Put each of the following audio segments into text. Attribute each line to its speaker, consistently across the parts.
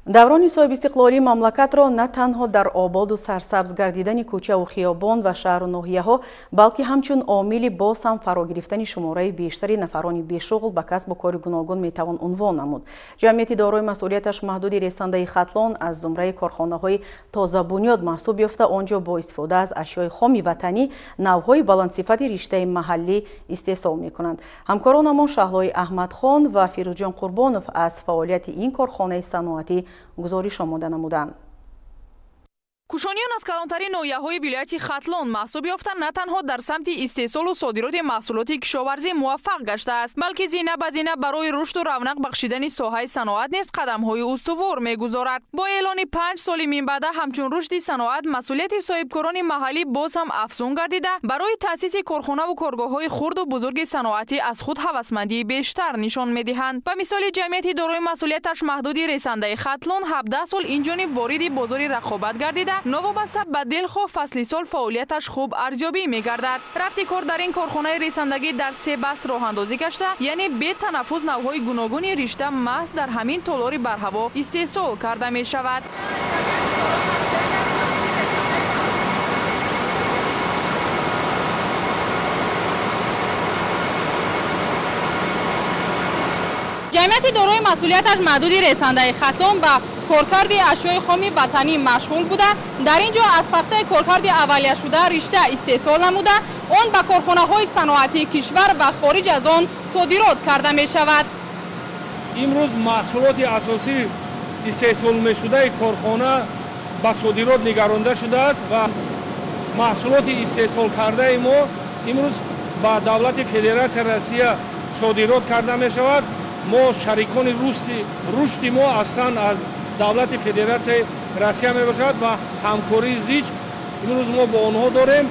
Speaker 1: Даврони соҳибистиқлолии мамлакатро на танҳо дар ободу сарсабз гардидани кӯчаву хиёбон ва шаҳру ноҳияҳо, балки ҳамчун омили боз ҳам фаро гирифтани шумораи бештари нафарони бешуғл ба касбу кори гуногун метавон унвон намуд. Ҷамъияти дорои масъулияташ маҳдуди ресандаи Хатлон аз зумраи корхонаҳои тозабунёд маҳсуб ёфта, он ҷо бо истифода аз ашёи хоми ватанӣ навъҳои баландсифати риштаи маҳаллӣ истеҳсол мекунанд. Ҳамкоронамон Шаҳлои Аҳмадхон ва Фирӯзҷон Қурбонов аз фаъолияти ин корхонаи саноатӣ гузориш омода намуданд.
Speaker 2: Кушониён аз калонтарин ноҳияҳои вилояти Хатлон маҳсуб ёфта, на танҳо дар самти истеҳсолу содироти маҳсулоти кишоварзӣ муваффақ гаштааст, балки зина ба зина барои рушду равнақ бахшидани соҳаи саноат низ қадамҳои устувор мегузорад. Бо эълони 5 соли минбаъда ҳамчун рушди саноат масъулияти соҳибкорони маҳаллӣ боз ҳам афзун гардида, барои таъсиси корхонаву коргоҳҳои хурду бузурги саноатӣ аз худ ҳавасмандии бештар нишон медиҳанд. Ба мисоли ҷамъияти дорои масъулияташ маҳдуди ресандаи Хатлон 17 сол инҷониб вориди бозори рақобат гардида, новобаста ба дилхоҳ фасли сол фаъолияташ хуб арзёбӣ мегардад. Рафти кор дар ин корхонаи ресандагӣ дар 3 баст роҳандозӣ гашта, яъне бетанаффус навъҳои гуногуни ришта маҳз дар ҳамин толори барҳаво истеҳсол карда мешавад. Ҷамъияти дорои масъулияташ маҳдуди ресандаи Хатлон ба коркарди ашёи хоми ватанӣ машғул буда, дар ин ҷо аз пахтаи коркарди аввалияшуда ришта истеҳсол намуда, он ба корхонаҳои саноатии кишвар ва хориҷ аз он содирот карда мешавад.
Speaker 3: Имрӯз маҳсулоти асосӣ истеҳсол мешудаи корхона ба содирот нигаронда шудааст ва маҳсулоти истеҳсолкардаи мо имрӯз ба давлати Федератсияи Россия содирот карда мешавад. Мо шарикони рушди мо аслан аз давлати Федератсияи Россия мебошад ва ҳамкории зич имрӯз мо бо онҳо дорем.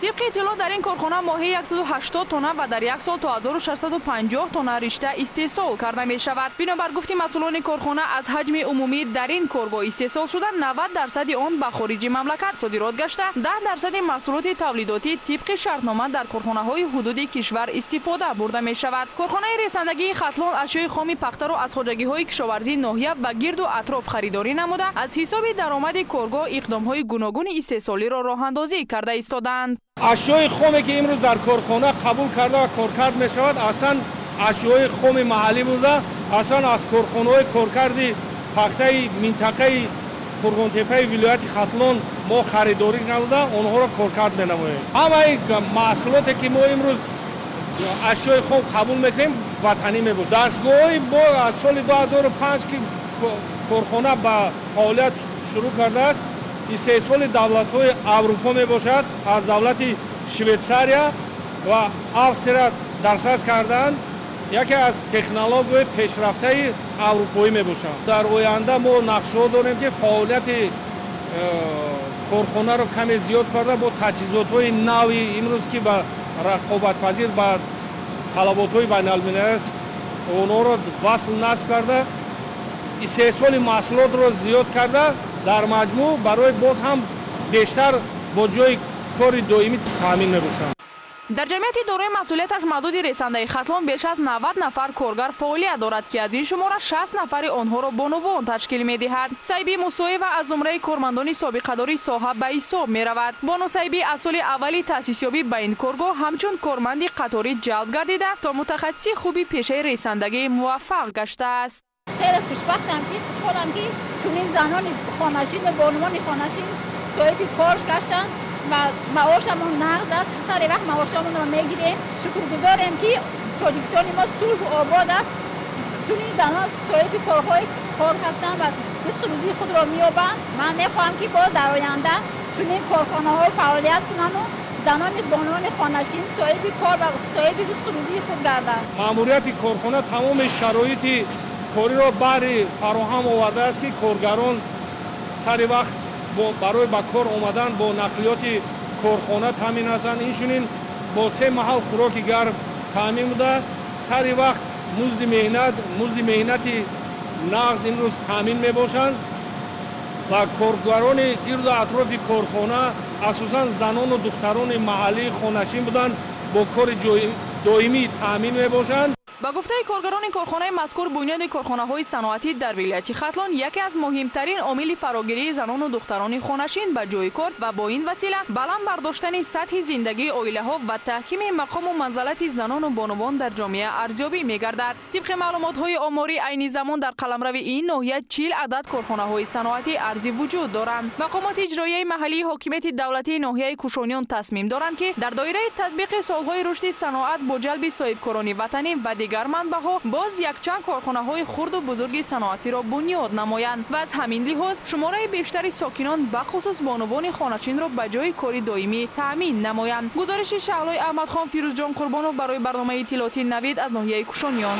Speaker 2: Тибқи иттилоъ дар ин корхона моҳи 180 тонна ва дар як сол то 1650 тонна ришта истеҳсол карда мешавад. Бинобар гуфти масъулони корхона, аз ҳаҷми умумӣ дар ин коргоҳ истеҳсол шуда 90% он ба хориҷи мамлакат содирот гашта, 10% маҳсулоти тавлидотӣ тибқи шартнома дар корхонаҳои ҳудуди кишвар истифода бурда мешавад. Корхонаи ресандагии Хатлон ашёи хоми пахтаро аз хоҷагиҳои кишоварзии ноҳия ва гирду атроф харидорӣ намуда, аз ҳисоби даромади коргоҳ иқдомҳои гуногуни истеҳсолиро роҳандозӣ карда истодаанд.
Speaker 3: Ашёи хоме ки имрӯз дар корхона қабул карда ва коркард мешавад, аслан ашёи хоми маҳаллӣ буда, аслан аз корхонаҳои коркарди пахтаи минтақаи Қурғонтеппаи вилояти Хатлон мо харидорӣ намуда, онҳоро коркард менамоем. Ҳамаи маҳсулоте ки мо имрӯз ашёи хом қабул мекунем, ватанӣ мебошад. Дастгоҳҳои мо аз соли 2005 ки корхона ба фаъолият шурӯъ кардааст, истеҳсоли давлатҳои Аврупо мебошад, аз давлати Швейтсария ва Австрия дарсаз кардаанд, яке аз технологияҳои пешрафтаи аврупоӣ мебошанд. Дар оянда мо нақшаҳо дорем ки фаъолияти корхонаро каме зиёд карда бо таҷҳизотҳои нави имрӯз ки ба рақобатпазир ба талаботҳои байналмилалӣ аст, онҳоро васл насб карда, истеҳсоли маҳсулотро зиёд карда, дар маҷмӯъ барои боз ҳам бештар бо ҷои кори доимӣ таъмин мебошанд.
Speaker 2: Дар ҷамъияти дорои масъулияташ маҳдуди ресандаи Хатлон беш аз 90 нафар коргар фаъолият дорад, ки аз ин шумора 60 нафари онҳоро бонувон ташкил медиҳад. Сайби Мусоева аз зумраи кормандони собиқадори соҳа ба ҳисоб меравад. Бону Сайбӣ аз соли аввали таъсисёбӣ ба ин коргоҳ ҳамчун корманди қаторӣ ҷалб гардида, то мутахассиси хуби пешаи ресандагӣ муваффақ гаштааст.
Speaker 4: Хеле хушбахтам ки хушҳолам ки чунин занони хонашин ва бонувони хонашин соҳиби кор гаштанд ва маошамон нағз аст, сари вақт маошамонро мегирем. Шукргузорем ки Тоҷикистони мо сулҳу обод аст, чунин занон соҳиби корҳои кор ҳастанд ва ризқу рӯзии худро меёбанд. Ман мехоҳам ки боз дар оянда чунин корхонаҳо фаъолият кунанду занони бонувони хонашин соҳиби кор ва соҳиби ризқу рӯзии худ гарданд.
Speaker 3: Маъмурияти корхона тамоми шароити кориро баҳри фароҳам овардааст ки коргарон сари вақт барои ба кор омадан бо нақлиёти корхона таъмин ҳастанд. Инчунин бо 3 маҳал хӯроки гарм таъмин буда, сари вақт музди меҳнати нағз имрӯз таъмин мебошанд ва коргарони гирду атрофи корхона асосан занону духтарони маҳаллии хонашин буданд, бо кори доимӣ таъмин мебошанд.
Speaker 2: Ба гуфтаи коргарони корхонаи мазкур, бунёди корхонаҳои саноатӣ дар вилояти Хатлон яке аз муҳимтарин омили фарогирии занону духтарони хонашин ба ҷои кор ва бо ин васила баланд бардоштани сатҳи зиндагии оилаҳо ва таҳкими мақому манзалати занону бонувон дар ҷомеа арзёбӣ мегардад. Тибқи маълумотҳои оморӣ, айни замон дар қаламрави ин ноҳия 40 адад корхонаҳои саноатӣ арзи вуҷуд доранд. Мақомоти иҷроияи маҳаллии ҳокимияти давлатии ноҳияи Кушониён тасмим доранд, ки дар доираи татбиқи солҳои рушди саноат бо ҷалби соҳибкорони ватанӣ ва дигар манбаъҳо боз якчанд корхонаҳои хурду бузурги саноатиро бунёд намоянд ва аз ҳамин лиҳоз шумораи бештари сокинон, бахусус бонувони хонашинро ба ҷои кори доимӣ таъмин намоянд. Гузориши Шаҳлои Аҳмадхон, Фирӯзҷон Қурбонов барои барномаи иттилоотии Навид аз ноҳияи Кушониён.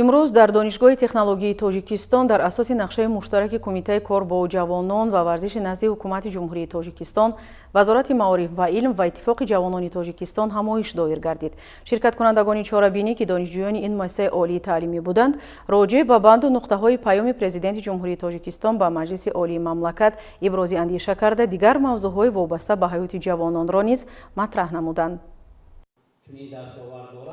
Speaker 1: Имрӯз дар Донишгоҳи технологияи Тоҷикистон дар асоси нақшаи муштараки Кумитаи кор бо ҷавонон ва варзиши назди Ҳукумати Ҷумҳурии Тоҷикистон, Вазорати маориф ва илм ва Иттифоқи ҷавонони Тоҷикистон ҳамоиш доир гардид. Ширкаткунандагони чорабинӣ, ки донишҷӯёни ин муассисаи олии таълимӣ буданд, роҷеъ ба банду нуқтаҳои паёми Президенти Ҷумҳурии Тоҷикистон ба Маҷлиси Олии мамлакат ибрози андеша карда, дигар мавзӯъҳои вобаста ба ҳаёти ҷавононро низ матраҳ намуданд.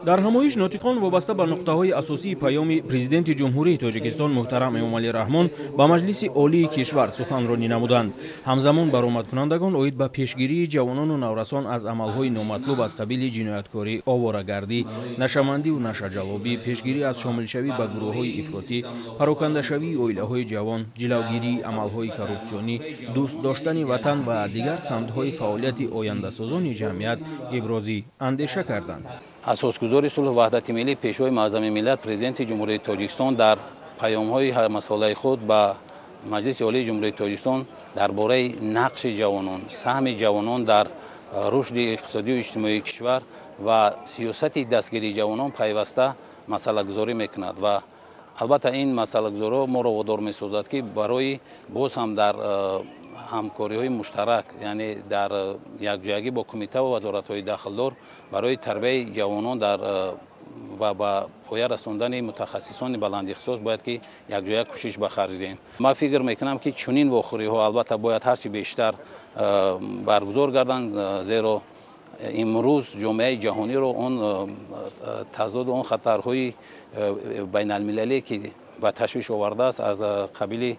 Speaker 5: Дар ҳамоиш нотиқон вобаста ба нуқтаҳои асосии паёми Президенти Ҷумҳурии Тоҷикистон муҳтарам Эмомалӣ Раҳмон ба Маҷлиси Олии кишвар суханронӣ намуданд. Ҳамзамон баромадкунандагон оид ба пешгирии ҷавонону наврасон аз амалҳои номатлуб аз қабили ҷинояткорӣ, оворагардӣ, нашамандиву нашаҷалобӣ, пешгирӣ аз шомилшавӣ ба гурӯҳҳои ифротӣ, парокандашавии оилаҳои ҷавон, ҷилавгирии амалҳои коррупсионӣ, дӯст доштани ватан ва дигар самтҳои фаъолияти ояндасозони ҷамъият ибрози андеша карданд.
Speaker 6: Асосгузори сулҳу ваҳдати миллӣ, Пешвои муаззами миллат, Президенти Ҷумҳурии Тоҷикистон дар паёмҳои ҳамасолаи худ ба Маҷлиси Олии Ҷумҳурии Тоҷикистон дар бораи нақши ҷавонон, саҳми ҷавонон дар рушди иқтисодию иҷтимоии кишвар ва сиёсати дастгирии ҷавонон пайваста масъалагузорӣ мекунад ва албатта ин масъалагузориҳо моро водор месозад, ки барои боз ҳам дар ҳамкориҳои муштарак, яъне дар якҷоягӣ бо кумита ва вазоратҳои дахлдор барои тарбияи ҷавонон дар ва ба поя расондани мутахассисони баландихтисос бояд ки якҷоя кӯшиш ба харҷ диҳем. Ман фикр мекунам, ки чунин вохӯриҳо албатта бояд ҳарчи бештар баргузор гарданд, зеро имрӯз ҷомеаи ҷаҳониро он тазоду он хатарҳои байналмилалие, ки ба ташвиш овардааст аз қабили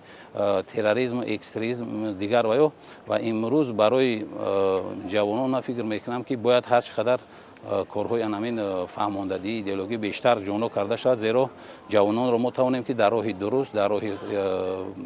Speaker 6: терроризму экстремизм дигар ва ё, ва имрӯз барои ҷавонон ман фикр мекунам, ки бояд ҳар чӣ қадар корҳои анамин фаҳмондадии идеологӣ бештар ҷоно карда шавад, зеро ҷавононро мо тавонем, ки дар роҳи дуруст, дар роҳи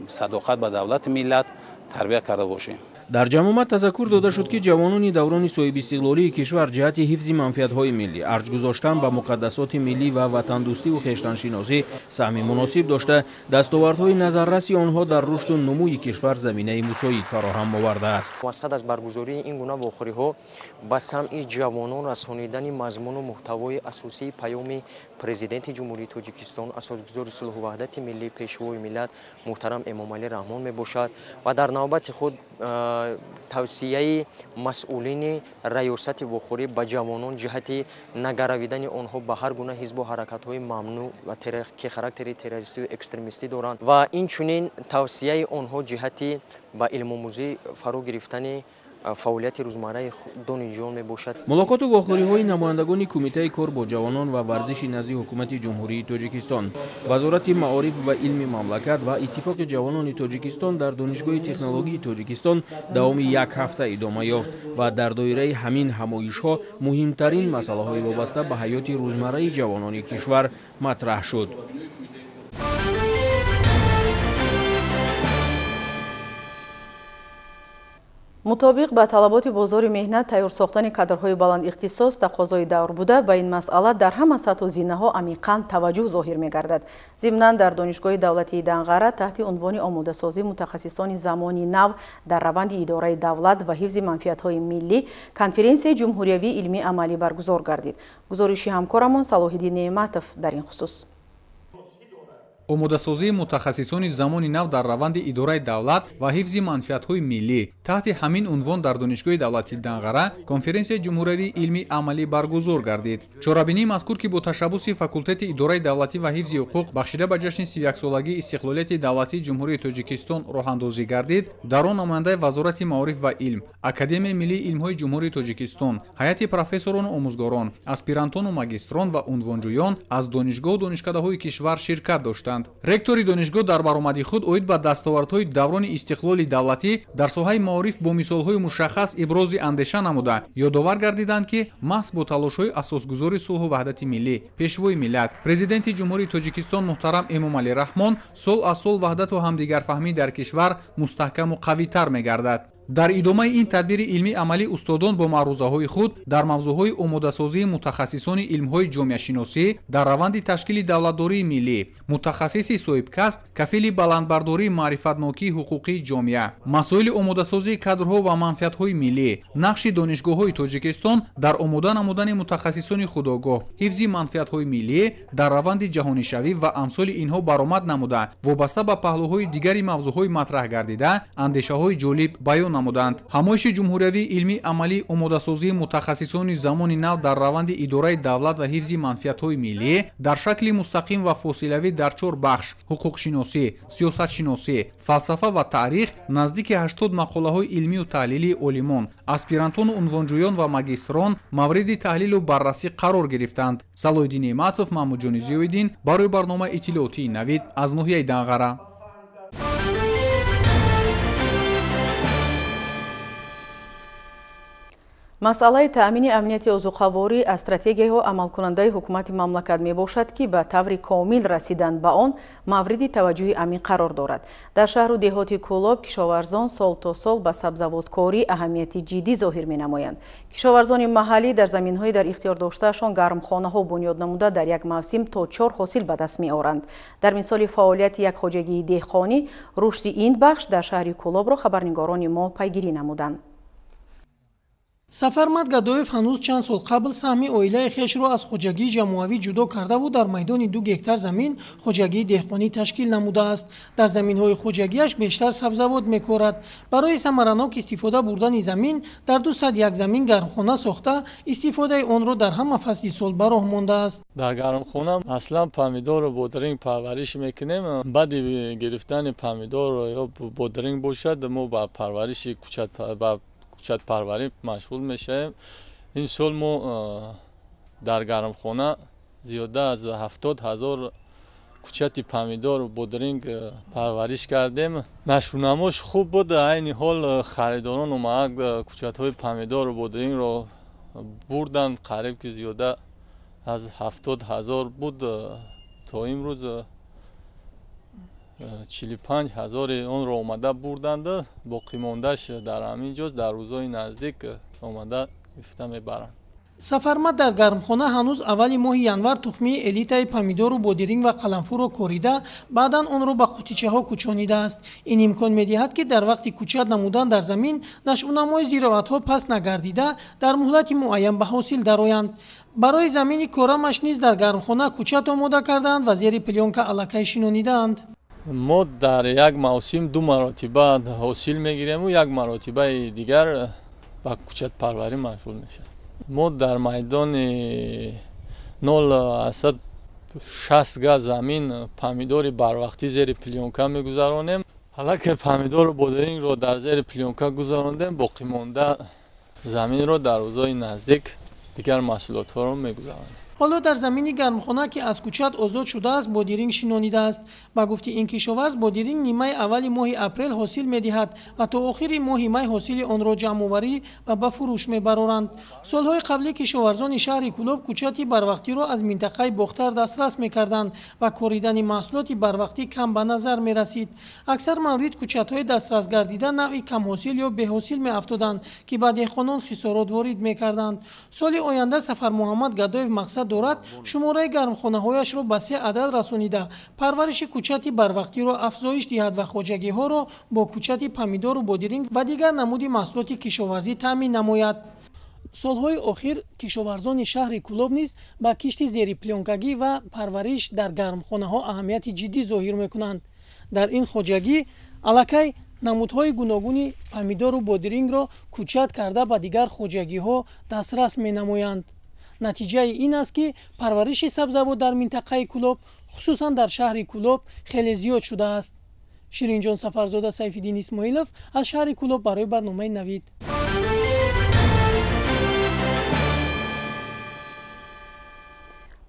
Speaker 6: садоқат ба давлати миллат тарбия карда бошем.
Speaker 5: Дар ҷамъомад тазаккур дода шуд, ки ҷавонони даврони соҳибистиқлолии кишвар ҷиҳати ҳифзи манфиатҳои миллӣ, арҷ гузоштан ба муқаддасоти миллӣ ва ватандӯстиву хештаншиносӣ саҳми муносиб дошта, дастовардҳои назарраси онҳо дар рушду нумӯи кишвар заминаи мусоид фароҳам овардааст.
Speaker 7: Мақсад аз баргузории ин гуна вохӯриҳо ба самъи ҷавонон расонидани мазмуну муҳтавои асосии паёми Президенти Ҷумҳурии Тоҷикистон, асосгузори сулҳу ваҳдати миллӣ, Пешвои миллат муҳтарам Эмомалӣ Раҳмон мебошад ва дар навбати худ тавсияи масъулини раёсати вохӯрӣ ба ҷавонон ҷиҳати нагаравидани онҳо ба ҳар гуна ҳизбу ҳаракатҳои мамнӯъ ва ки характери террористию экстремистӣ доранд ва инчунин тавсияи онҳо ҷиҳати ба илмомӯзӣ фаро гирифтани фаъолияти рӯзмарраи донишҷӯён мебошад.
Speaker 5: Мулоқоту вохӯриҳои намояндагони Кумитаи кор бо ҷавонон ва варзиши назди Ҳукумати Ҷумҳурии Тоҷикистон, Вазорати маориф ва илми мамлакат ва Иттифоқи ҷавонони Тоҷикистон дар Донишгоҳи технологияи Тоҷикистон давоми як ҳафта идома ёфт ва дар доираи ҳамин ҳамоишҳо муҳимтарин масъалаҳои вобаста ба ҳаёти рӯзмарраи ҷавонони кишвар матраҳ шуд.
Speaker 1: Мутобиқ ба талаботи бозори меҳнат, тайёр сохтани кадрҳои баландихтисос тақозои давр буда, ба ин масъала дар ҳама сатҳу зинаҳо амиқан таваҷҷӯҳ зоҳир мегардад. Зимнан дар Донишгоҳи давлатии Данғара таҳти унвони омодасозии мутахассисони замони нав дар раванди идораи давлат ва ҳифзи манфиатҳои миллӣ конференсияи ҷумҳуриявии илмии амалӣ баргузор гардид. Гузориши ҳамкорамон Салоҳиддин Неъматов дар ин хусус.
Speaker 8: Омодасозии мутахассисони замони нав дар раванди идораи давлат ва ҳифзи манфиатҳои миллӣ. Таҳти ҳамин унвон дар Донишгоҳи давлатии Данғара конференсияи ҷумҳуриявии илмии амалӣ баргузор гардид. Чорабинии мазкур, ки бо ташаббуси факултети идораи давлатӣ ва ҳифзи ҳуқуқ бахшида ба ҷашни 31-солагии истиқлолияти давлатии Ҷумҳурии Тоҷикистон роҳандозӣ гардид, дар он намояндаи Вазорати маориф ва илм, Академияи миллии илмҳои Ҷумҳурии Тоҷикистон, ҳайати профессорону омӯзгорон, аспирантону магистрон ва унвонҷӯён аз донишгоҳу донишкадаҳои кишвар ширкат доштанд. Ректори донишгоҳ дар баромади худ оид ба дастовардҳои даврони истиқлоли давлатӣ дар соҳаи маориф бо мисолҳои мушаххас ибрози андеша намуда, ёдовар гардиданд, ки маҳз бо талошҳои асосгузори сулҳу ваҳдати миллӣ, Пешвои миллат, Президенти Ҷумҳурии Тоҷикистон муҳтарам Эмомалӣ Раҳмон сол аз сол ваҳдату ҳамдигарфаҳмӣ дар кишвар мустаҳкаму қавитар мегардад. Дар идомаи ин тадбири илмии амалӣ устодон бо маърузаҳои худ дар мавзӯъҳои омодасозии мутахассисони илмҳои ҷомеашиносӣ дар раванди ташкили давлатдории миллӣ, мутахассиси соҳибкасб, кафили баландбардории маърифатнокии ҳуқуқии ҷомеа, масоили омодасозии кадрҳо ва манфиатҳои миллӣ, нақши донишгоҳҳои Тоҷикистон дар омода намудани мутахассисони худогоҳ, ҳифзи манфиатҳои миллӣ дар раванди ҷаҳонишавӣ ва амсоли инҳо баромад намуда, вобаста ба паҳлӯҳои дигари мавзӯъҳои матраҳ гардида андешаҳои ҷолиб баён намуданд. Ҳамоиши ҷумҳуриявии илмии амалӣ омодасозии мутахассисони замони нав дар раванди идораи давлат ва ҳифзи манфиатҳои миллӣ дар шакли мустақим ва фосилавӣ дар чор бахш ҳуқуқшиносӣ, сиёсатшиносӣ, фалсафа ва таърих наздики 80 мақолаҳои илмию таҳлилии олимон, аспирантону унвонҷӯён ва магистрон мавриди таҳлилу баррасӣ қарор гирифтанд. Салоҳиддин Неъматов, Маҳмудҷони Зиёиддин барои барномаи иттилоотии Навид аз ноҳияи Данғара.
Speaker 1: Масъалаи таъмини амнияти озуқаворӣ аз стратегияҳо амалкунандаи ҳукумати мамлакат мебошад, ки ба таври комил расидан ба он мавриди таваҷҷӯҳи амиқ қарор дорад. Дар шаҳру деҳоти Кӯлоб кишоварзон сол то сол ба сабзавоткорӣ аҳамияти ҷиддӣ зоҳир менамоянд. Кишоварзони маҳаллӣ дар заминҳои дар ихтиёр доштаашон гармхонаҳо бунёд намуда дар як мавсим то 4 ҳосил ба даст меоранд. Дар мисоли фаъолияти як хоҷагии деҳқонӣ рушди ин бахш дар шаҳри Кӯлобро хабарнигорони мо пайгирӣ намуданд.
Speaker 9: Сафармад Гадоев ҳанӯз чанд сол қабл саҳми оилаи хешро аз хоҷагии ҷамоавӣ ҷудо кардаву дар майдони 2 гектар замин хоҷагии деҳқонӣ ташкил намудааст. Дар заминҳои хоҷагиаш бештар сабзавот мекорад. Барои самаранок истифода бурдани замин дар 201 замин гармхона сохта, истифодаи онро дар ҳама фасли сол ба роҳ мондааст.
Speaker 10: Дар гармхона аслан помидору бодринг парвариш мекунем. Баъди гирифтани помидор ё бодринг бошад, мо ба парвариши кучатпарварӣ машғул мешавем. Ин сол мо дар гармхона зиёда аз 70 000 кучати помидору бодринг парвариш кардем. Нашунамош хуб буд. Айни ҳол харидорон омада кучатҳои помидору бодрингро бурданд. Қариб ки зиёда аз 70 000 буд. То имрӯз 45 000 онро омада бурданд. Боқимондааш дар ҳамин ҷост, дар рӯзҳои наздик омада гирифта мебаранд.
Speaker 9: Сафармад дар гармхона ҳанӯз аввали моҳи январ тухмии элитаи помидору бодиринг ва қаламфурро корида, баъдан онро ба қутичаҳо кӯчонидааст. Ин имкон медиҳад, ки дар вақти кӯчат намудан дар замин нашъунамои зироатҳо паст нагардида, дар муҳлати муайян ба ҳосил дароянд. Барои замини корамаш низ дар гармхона кӯчат омода кардаанд ва зери плёнка аллакай шинонидаанд.
Speaker 10: Мо дар як мавсим 2 маротиба ҳосил мегирему як маротибаи дигар ба кӯчатпарварӣ машғул мешавем. Мо дар майдони 0,60 га замин помидори барвақтӣ зери плёнка мегузаронем. Ҳалаке помидору бодирингро дар зери плёнка гузарондем, боқимонда заминро дар рӯзҳои наздик дигар маҳсулотҳоро мегузаронем.
Speaker 9: Ҳоло дар замини гармхона, ки аз кӯчат озод шудааст, бодиринг шинонидааст. Ба гуфти ин кишоварз, бодиринг нимаи аввали моҳи апрел ҳосил медиҳад ва то охири моҳи май ҳосили онро ҷамъоварӣ ва ба фурӯш мебароранд. Солҳои қаблӣ кишоварзони шаҳри Кӯлоб кӯчати барвақтиро аз минтақаи Бохтар дастрас мекарданд ва коридани маҳсулоти барвақтӣ кам ба назар мерасид. Аксар маврид кӯчатҳои дастрасгардида навъи камҳосил ё беҳосил меафтоданд, ки ба деҳқонон хисорот ворид мекарданд. Соли оянда Сафармуҳаммад Гадоев мақсад дорад шумораи гармхонаҳояшро ба 3 адад расонида, парвариши кӯчати барвақтиро афзоиш диҳад ва хоҷагиҳоро бо кӯчати помидору бодиринг ва дигар намуди маҳсулоти кишоварзӣ таъмин намояд. Солҳои охир кишоварзони шаҳри Кӯлоб низ ба кишти зериплёнкагӣ ва парвариш дар гармхонаҳо аҳамияти ҷиддӣ зоҳир мекунанд. Дар ин хоҷагӣ аллакай намудҳои гуногуни помидору бодирингро кӯчат карда ба дигар хоҷагиҳо дастрас менамоянд. Натиҷаи ин аст, ки парвариши сабзавот дар минтақаи Кӯлоб, хусусан дар шаҳри Кӯлоб, хеле зиёд шудааст. Ширинҷон Сафарзода, Сайфиддин Исмоилов аз шаҳри Кӯлоб барои барномаи Навид.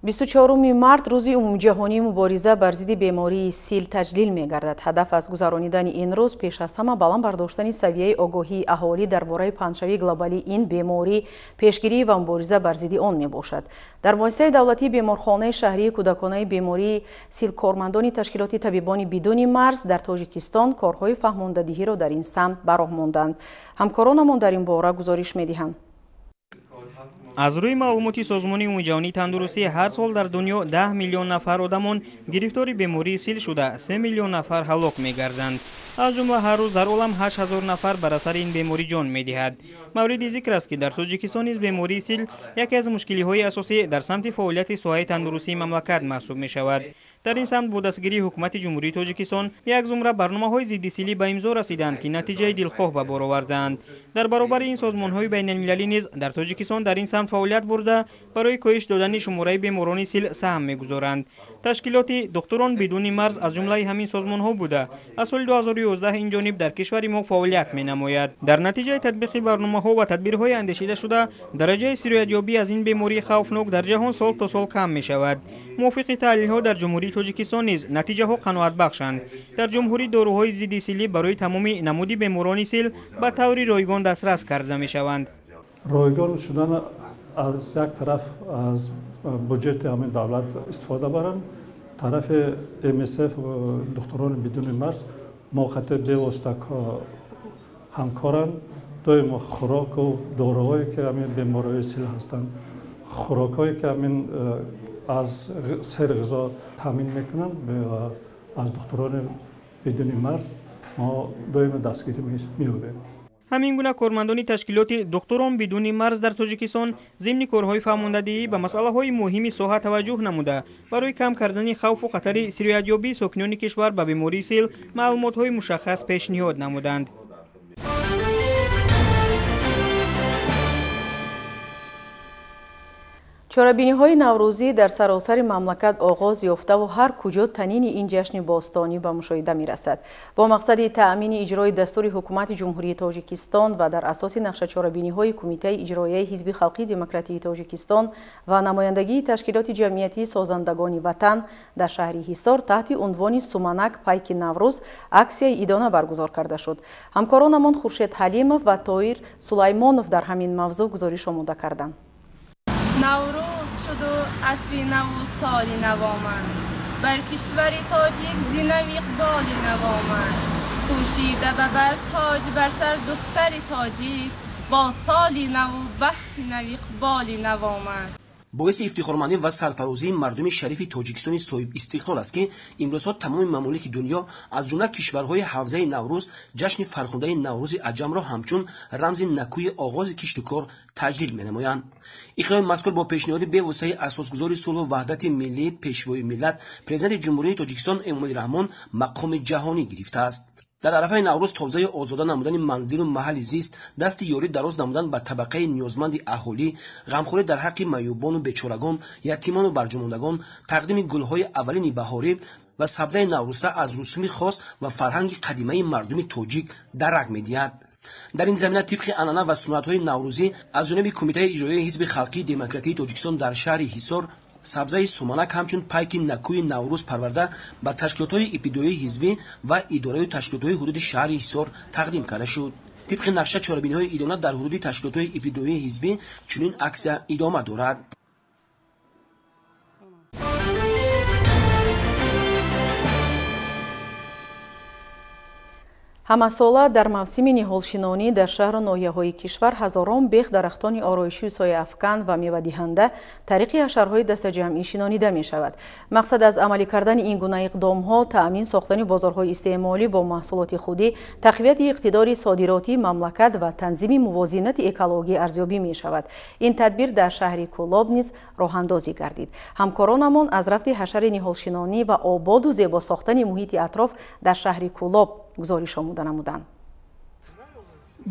Speaker 1: 24 март рӯзи умумиҷаҳонии мубориза бар зидди бемории сил таҷлил мегардад. Ҳадаф аз гузаронидани ин рӯз пеш аз ҳама баланд бардоштани савияи огоҳии аҳолӣ дар бораи паҳншавии глобалии ин беморӣ, пешгирӣ ва мубориза бар зидди он мебошад. Дар муассисаи давлатии беморхонаи шаҳрии кӯдаконаи бемории сил кормандони ташкилоти табибони бидуни марз дар Тоҷикистон корҳои фаҳмондадиҳиро дар ин самт ба роҳ монданд. Ҳамкоронамон дар ин бора гузориш медиҳанд.
Speaker 11: Аз рӯи маълумоти Созмони умумиҷаҳонии тандурустӣ, ҳар сол дар дунё 10 миллион нафар одамон гирифтори бемории сил шуда, 3 миллион нафар ҳалок мегарданд. Аз ҷумла ҳар рӯз дар олам 8000 нафар бар асари ин беморӣ ҷон медиҳад. Мавриди зикр аст, ки дар Тоҷикистон низ бемории сил яке аз мушкилиҳои асосӣ дар самти фаъолияти соҳаи тандурустии мамлакат маҳсуб мешавад. Дар ин самт бо дастгирии ҳукумати Ҷумҳурии Тоҷикистон як зумра барномаҳои зиддисилӣ ба имзо расиданд, ки натиҷаи дилхоҳ ба бор овардаанд. Дар баробари ин созмонҳои байналмилалӣ низ дар Тоҷикистон дар ин самт фаъолият бурда, барои коҳиш додани шумораи беморони сил саҳм мегузоранд. Ташкилоти Духтурон бидуни марз аз ҷумлаи ҳамин созмонҳо буда, аз соли 2011 ин ҷониб дар кишвари мо фаъолият менамояд. Дар натиҷаи татбиқи барномаҳо ва тадбирҳои андешидашуда, дараҷаи сироятёбӣ аз ин бемории хавфнок дар ҷаҳон сол то сол кам мешавад. Мувофиқи таҳлилҳо дар Ҷумҳурии Тоҷикистон низ натиҷаҳо қаноатбахшанд. Дар ҷумҳурӣ доруҳои зидди силӣ барои тамоми намуди беморони сил ба таври ройгон дастрас карда мешаванд.
Speaker 12: Ройгон шудан аз як тараф аз буҷети ҳамин давлат истифода баранд, тарафи МСФ, Духтурони бидуни марз, мо хати бевосита ҳамкоранд. Доимо хӯроку доруҳое ки ҳамин бемориҳои сил ҳастанд, хӯрокҳое ки ҳамин аз серғизо таъмин мекунанд, аз Духтурони бидуни марз мо доимо дастгирӣ меёбем.
Speaker 11: Ҳамин гуна кормандони ташкилоти Духтурон бидуни марз дар Тоҷикистон зимни корҳои фаҳмондадиҳӣ ба масъалаҳои муҳими соҳа таваҷҷӯҳ намуда, барои кам кардани хавфу хатари сироятёбии сокинони кишвар ба бемории сил маълумотҳои мушаххас пешниҳод намуданд.
Speaker 1: Чорабиниҳои наврӯзӣ дар саросари мамлакат оғоз ёфтаву ҳар куҷо танини ин ҷашни бостонӣ ба мушоҳида мерасад. Бо мақсади таъмини иҷрои дастури ҳукумати Ҷумҳурии Тоҷикистон ва дар асоси нақшачорабиниҳои Кумитаи иҷроияи Ҳизби халқии демократии Тоҷикистон ва намояндагии ташкилоти ҷамъиятии созандагони ватан дар шаҳри Ҳисор таҳти унвони Суманак пайки Наврӯз аксияи идона баргузор карда шуд. Ҳамкоронамон Хуршед Ҳалимов ва Тоир Сулаймонов дар ҳамин мавзӯъ гузориш омода карданд.
Speaker 13: Наврӯз шуду атри наву соли нав омад, бар кишвари тоҷик зи нав иқболи нав омад. Пӯшида ба бар тоҷ бар сар духтари тоҷик, бо соли наву бахти нав иқболи нав омад.
Speaker 14: Боиси ифтихормандӣ ва сарфарозии мардуми шарифи Тоҷикистони соҳибистиқлол аст, ки имрӯзҳо тамоми мамолики дунё, аз ҷумла кишварҳои ҳавзаи Наврӯз, ҷашни фархундаи Наврӯзи аҷамро ҳамчун рамзи накӯи оғози кишту кор таҷлил менамоянд. Иқдоми мазкур бо пешниҳоди бевоситаи асосгузори сулҳу ваҳдати миллӣ, пешвои миллат, Президенти Ҷумҳурии Тоҷикистон Эмомалӣ Раҳмон мақоми ҷаҳонӣ гирифтааст. Дар арафаи Наврӯз тозаю озода намудани манзилу маҳалли зист, дасти ёрӣ дароз намудан ба табақаи ниёзманди аҳолӣ, ғамхорӣ дар ҳаққи маъюбону бечорагон, ятимону барҷомондагон, тақдими гулҳои аввалини баҳорӣ ва сабзаи наврӯзта аз русуми хос ва фарҳанги қадимаи мардуми тоҷик дарак медиҳад. Дар ин замина тибқи анъана ва суннатҳои наврӯзӣ аз ҷониби Кумитаи иҷроияи Ҳизби халқии демократии Тоҷикистон дар шаҳри Ҳисор сабзаи суманак ҳамчун пайки накӯи Наврӯз парварда ба ташкилотҳои ибтидоии ҳизбӣ ва идораю ташкилотҳои ҳудуди шаҳри Ҳисор тақдим карда шуд. Тибқи нақша чорабиниҳои идона дар ҳудуди ташкилотҳои ибтидоии ҳизбӣ чунин аксия идома дорад.
Speaker 1: Ҳамасола дар мавсими ниҳолшинонӣ дар шаҳру ноҳияҳои кишвар ҳазорон бех дарахтони ороишию сояафкан ва мевадиҳанда тариқи ҳашарҳои дастаҷамъӣ шинонида мешавад. Мақсад аз амалӣ кардани ин гуна иқдомҳо таъмин сохтани бозорҳои истеъмолӣ бо маҳсулоти худӣ, тақвияти иқтидори содиротии мамлакат ва танзими мувозинати экологӣ арзёбӣ мешавад. Ин тадбир дар шаҳри Кӯлоб низ роҳандозӣ гардид. Ҳамкоронамон аз рафти ҳашари ниҳолшинонӣ ва ободу зебо сохтани муҳити атроф дар шаҳри Кӯлоб гузориш омода намуданд.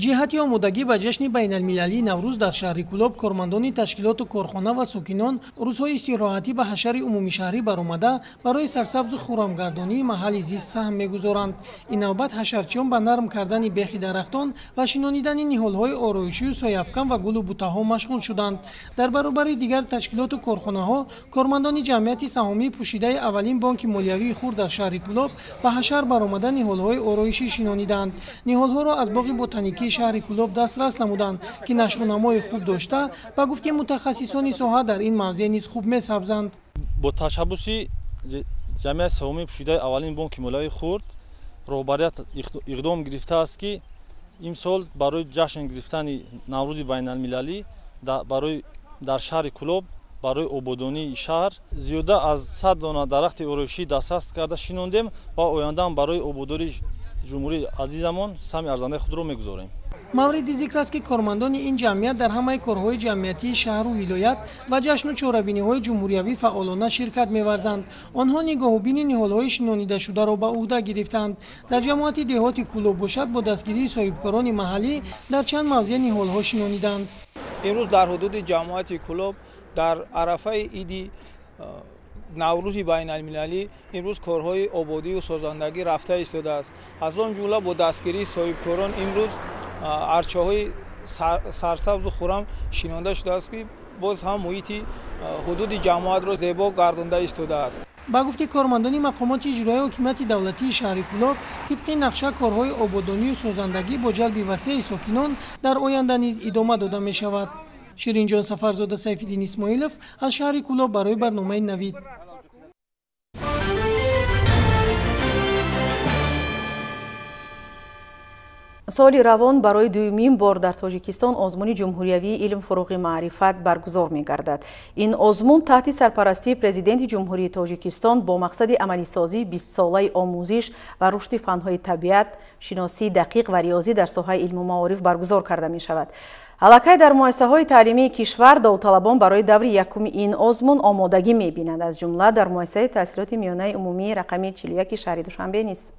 Speaker 9: Ҷиҳати омодагӣ ба ҷашни байналмилалии Наврӯз дар шаҳри Кӯлоб кормандони ташкилоту корхона ва сокинон рӯзҳои истироҳатӣ ба ҳашари умумишаҳрӣ баромада барои сарсабзу хуррамгардонии маҳалли зист саҳм мегузоранд. Ин навбат ҳашарчиён ба нарм кардани бехи дарахтон ва шинонидани ниҳолҳои ороишию сояафкан ва гулу бутаҳо машғул шуданд. Дар баробари дигар ташкилоту корхонаҳо кормандони ҷамъияти саҳомии пӯшидаи аввалин бонки молиявии хурд дар шаҳри Кӯлоб ба ҳашар баромада ниҳолҳои ороишӣ шинониданд. Ниҳолҳоро аз боғи ботаникӣ шаҳри Кӯлоб дастрас намуданд, ки нашъунамои хуб дошта, ба гуфти мутахассисони соҳа дар ин мавзеъ низ хуб месабзанд.
Speaker 15: Бо ташаббуси ҷамъияти саҳомии пӯшидаи аввалин бонки молиявии хурд роҳбарият иқдом гирифтааст, ки имсол барои ҷашн гирифтани Наврӯзи байналмилалӣ дар шаҳри Кӯлоб барои ободонии шаҳр зиёда аз 100 дона дарахти ороишӣ дастрас карда шинондем ва ояндаам барои ободории ҷумҳурии азизамон саҳми арзандаи худро мегузорем.
Speaker 9: Мавриди зикр аст, ки кормандони ин ҷамъият дар ҳамаи корҳои ҷамъиятии шаҳру вилоят ва ҷашну чорабиниҳои ҷумҳуриявӣ фаъолона ширкат меварзанд. Онҳо нигоҳубини ниҳолҳои шинонидашударо ба ӯҳда гирифтанд. Дар ҷамоати деҳоти Кӯлоб бошад, бо дастгирии соҳибкорони маҳаллӣ дар чанд мавзеъ ниҳолҳо шинониданд.
Speaker 16: Имрӯз дар ҳудуди ҷамоати Кӯлоб дар арафаи иди Наврӯзи байналмилалӣ имрӯз корҳои ободию созандагӣ рафта истодааст. Аз он ҷумла бо дастгирии соҳибкорон имрӯз арчаҳои сарсабзу хуррам шинонда шудааст, ки боз ҳам муҳити ҳудуди ҷамоатро зебо гардонда истодааст.
Speaker 9: Ба гуфти кормандони мақомоти иҷроияи ҳокимияти давлатии шаҳри Кӯлоб, тибқи нақша корҳои ободонию созандагӣ бо ҷалби васеи сокинон дар оянда низ идома дода мешавад. Ширинҷон Сафарзода, Сайфиддин Исмоилов аз шаҳри Кӯлоб барои барномаи Навид.
Speaker 1: Соли равон барои дуюмин бор дар Тоҷикистон озмуни ҷумҳуриявии илм фуруғи маърифат баргузор мегардад. Ин озмун таҳти сарпарастии Президенти Ҷумҳурии Тоҷикистон бо мақсади амалисозии 20-солаи омӯзиш ва рушди фанҳои табиат, шиносии дақиқ ва риёзӣ дар соҳаи илму маориф баргузор карда мешавад. Аллакай дар муассисаҳои таълимии кишвар довталабон барои даври якуми ин озмун омодагӣ мебинанд, аз ҷумла дар муассисаи таҳсилоти миёнаи умумии рақами 41 шаҳри Душанбе низ.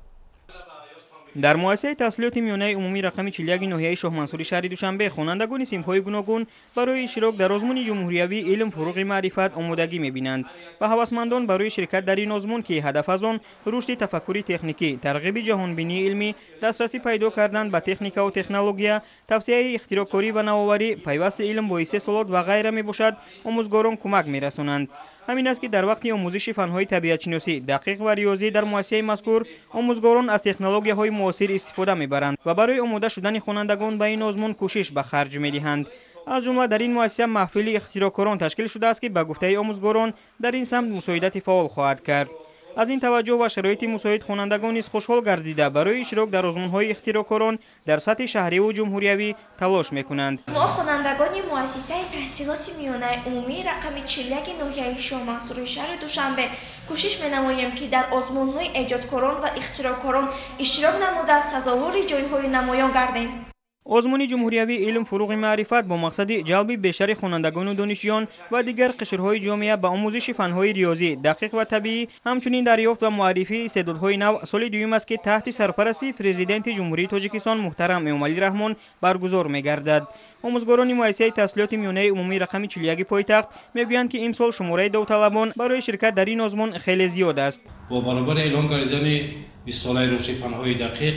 Speaker 11: Дар муассисаи таҳсилоти миёнаи умумии рақами 41 ноҳияи Шоҳмансури шаҳри Душанбе хонандагони синфҳои гуногун барои иштирок дар озмуни ҷумҳуриявии илм фуруғи маърифат омодагӣ мебинанд ва ҳавасмандон барои ширкат дар ин озмун, ки ҳадаф аз он рушди тафаккури техникӣ, тарғиби ҷаҳонбинии илмӣ, дастрасӣ пайдо кардан ба техникаву технология, тавсияи ихтироъкорӣ ва навоварӣ, пайвасти илм бо истеҳсолот ва ғайра мебошад, омӯзгорон кӯмак мерасонанд. Ҳамин аст, ки дар вақти омӯзиши фанҳои табиатшиносӣ, дақиқ ва риёзӣ дар муассисаи мазкур омӯзгорон аз технологияҳои муосир истифода мебаранд ва барои омода шудани хонандагон ба ин озмун кӯшиш ба харҷ медиҳанд. Аз ҷумла дар ин муассиса маҳфили ихтироъкорон ташкил шудааст, ки ба гуфтаи омӯзгорон дар ин самт мусоидати фаъол хоҳад кард. Аз ин таваҷҷӯҳ ва шароити мусоид хонандагон низ хушҳол гардида барои иштирок дар озмунҳои ихтироъкорон дар сатҳи шаҳриву ҷумҳуриявӣ талош мекунанд.
Speaker 17: Мо хонандагони муассисаи таҳсилоти миёнаи умумии рақами 41 ноҳияи Шоҳмансури шаҳри Душанбе кӯшиш менамоем, ки дар озмунҳои эҷодкорон ва ихтироъкорон иштирок намуда сазовори ҷойҳои намоён гардем.
Speaker 11: Озмуни ҷумҳуриявии илм фуруғи маърифат бо мақсади ҷалби бештари хонандагону донишҷӯён ва дигар қишрҳои ҷомеа ба омӯзиши фанҳои риёзӣ, дақиқ ва табиӣ, ҳамчунин дарёфт ва муаррифии истеъдодҳои нав соли дуюм аст, ки таҳти сарпарастии Президенти Ҷумҳурии Тоҷикистон муҳтарам Эмомалӣ Раҳмон баргузор мегардад. Омӯзгорони муассисаи таҳсилоти миёнаи умумии рақами 41 пойтахт мегӯянд, ки имсол шумораи довталабон барои ширкат дар ин озмун хеле зиёд аст.
Speaker 18: Бо баробари эълон гардидани 20-солаи рушди фанҳои дақиқ,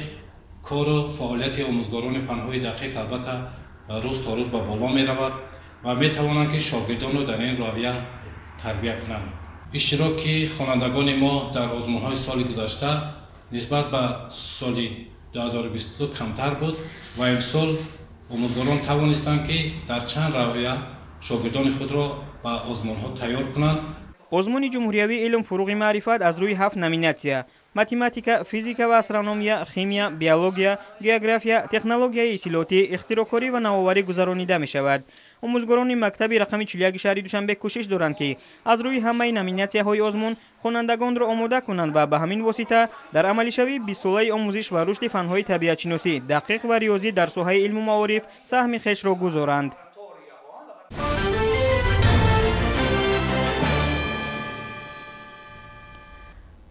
Speaker 18: кору фаъолияти омӯзгорони фанҳои дақиқ албатта рӯз то рӯз ба боло меравад ва метавонанд, ки шогирдонро дар ин равия тарбия кунанд. Иштироки хонандагони мо дар озмунҳои соли гузашта нисбат ба соли 2022 камтар буд ва имсол омӯзгорон тавонистанд, ки дар чанд равия шогирдони худро ба озмунҳо тайёр кунанд.
Speaker 11: Озмуни ҷумҳуриявии илм фуруғи маърифат аз рӯи 7 номинатсия: Математика, физика ва астрономия, химия, биология, география, технологияи иттилоотӣ, ихтироъкорӣ ва навоварӣ гузаронида мешавад. Омӯзгорони мактаби рақами 41 шаҳри Душанбе кӯшиш доранд, ки аз рӯи ҳамаи номинатсияҳои озмун хонандагонро омода кунанд ва ба ҳамин восита дар амалишавии 20-солаи омӯзиш ва рушди фанҳои табиатшиносӣ, дақиқ ва риёзӣ дар соҳаи илму маориф саҳми хешро гузоранд.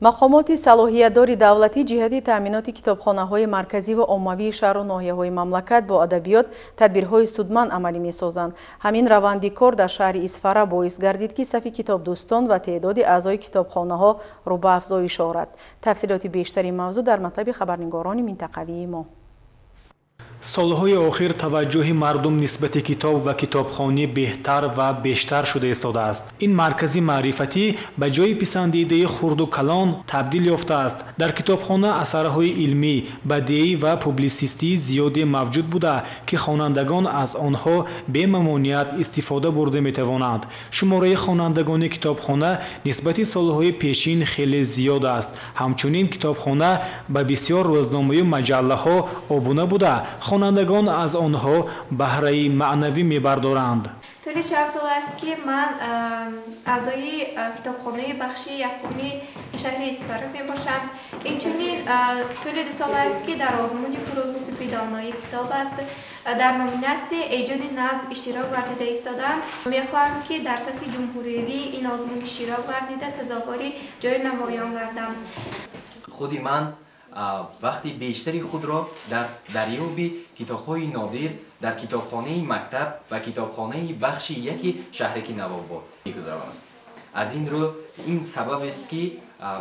Speaker 1: Мақомоти салоҳиятдори давлатӣ ҷиҳати таъминоти китобхонаҳои марказӣ ва оммавии шаҳру ноҳияҳои мамлакат бо адабиёт тадбирҳои судманд амалӣ месозанд. Ҳамин раванди кор дар шаҳри Исфара боис гардид, ки сафи китобдӯстон ва теъдоди аъзои китобхонаҳо рӯ ба афзоиш орад. Тафсилоти бештари мавзӯъ дар матлаби хабарнигорони минтақавии мо.
Speaker 19: Солҳои охир таваҷҷӯҳи мардум нисбати китоб ва китобхонӣ беҳтар ва бештар шуда истодааст. Ин маркази маърифатӣ ба ҷои писандидаи хурду калон табдил ёфтааст. Дар китобхона асарҳои илмӣ, бадеӣ ва публисистии зиёде мавҷуд буда, ки хонандагон аз онҳо бемамоният истифода бурда метавонанд. Шумораи хонандагони китобхона нисбати солҳои пешин хеле зиёд аст. Ҳамчунин китобхона ба бисёр рӯзномаю маҷаллаҳо обуна буда, хонандагон аз онҳо баҳраи маънавӣ мебардоранд.
Speaker 20: Тӯли 4 сол аст, ки ман аъзои китобхонаи бахши якуми шаҳри Исфара мебошам. Инчунин тӯли 2 сол аст, ки дар озмуни фурӯғи субҳи донои китоб аст дар номинатсияи эҷоди назм иштирок варзида истодам. Мехоҳам, ки дар сатҳи ҷумҳуриявӣ ин озмун иштирок варзида сазовори ҷои намоён гардам.
Speaker 21: Худи ман вақти бештари худро дар дарёби китобҳои нодир дар китобхонаи мактаб ва китобхонаи бахши яки шаҳраки Навобод мегузаронам. Аз ин рӯ ин сабабест, ки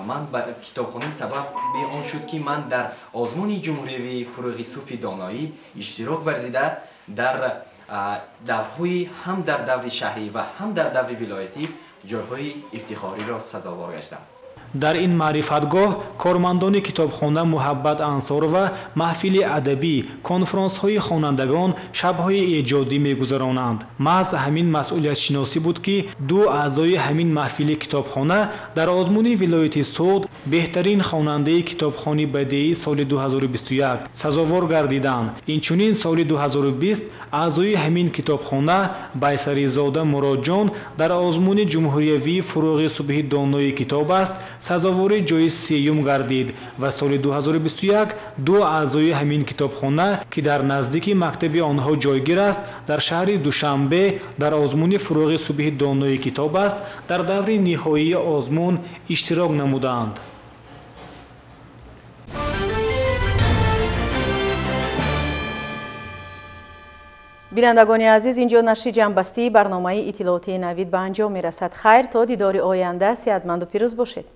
Speaker 21: ман ба китобхонаи сабаби он шуд, ки ман дар озмуни ҷумҳуриявии фурӯғи субҳи доноӣ иштирок варзида дар даврҳои ҳам дар даври шаҳрӣ ва ҳам дар даври вилоятӣ ҷойҳои ифтихориро сазовор гаштам.
Speaker 19: Дар ин маърифатгоҳ кормандони китобхона Муҳаббат Ансорова маҳфили адабӣ, конфронсҳои хонандагон, шабҳои эҷодӣ мегузаронанд. Маҳз ҳамин масъулиятшиносӣ буд, ки ду аъзои ҳамин маҳфили китобхона дар озмуни вилояти Суғд беҳтарин хонандаи китобхони бадеӣ соли 2021 сазовор гардиданд. Инчунин соли 2020 аъзои ҳамин китобхона Байсаризода Муродҷон дар озмуни ҷумҳуриявии фурӯғи субҳи донои китоб аст сазовори ҷои сеюм гардид ва соли 2021 ду аъзои ҳамин китобхона, ки дар наздики мактаби онҳо ҷойгир аст, дар шаҳри Душанбе дар озмуни фурӯғи субҳи донои китоб аст дар даври ниҳоии озмун иштирок намуданд.
Speaker 1: Бинандагони азиз, инҷо нашри ҷамъбастии барномаи иттилоотии Навид ба анҷом мерасад. Хайр, то дидори оянда сеҳатманду пирӯз бошед.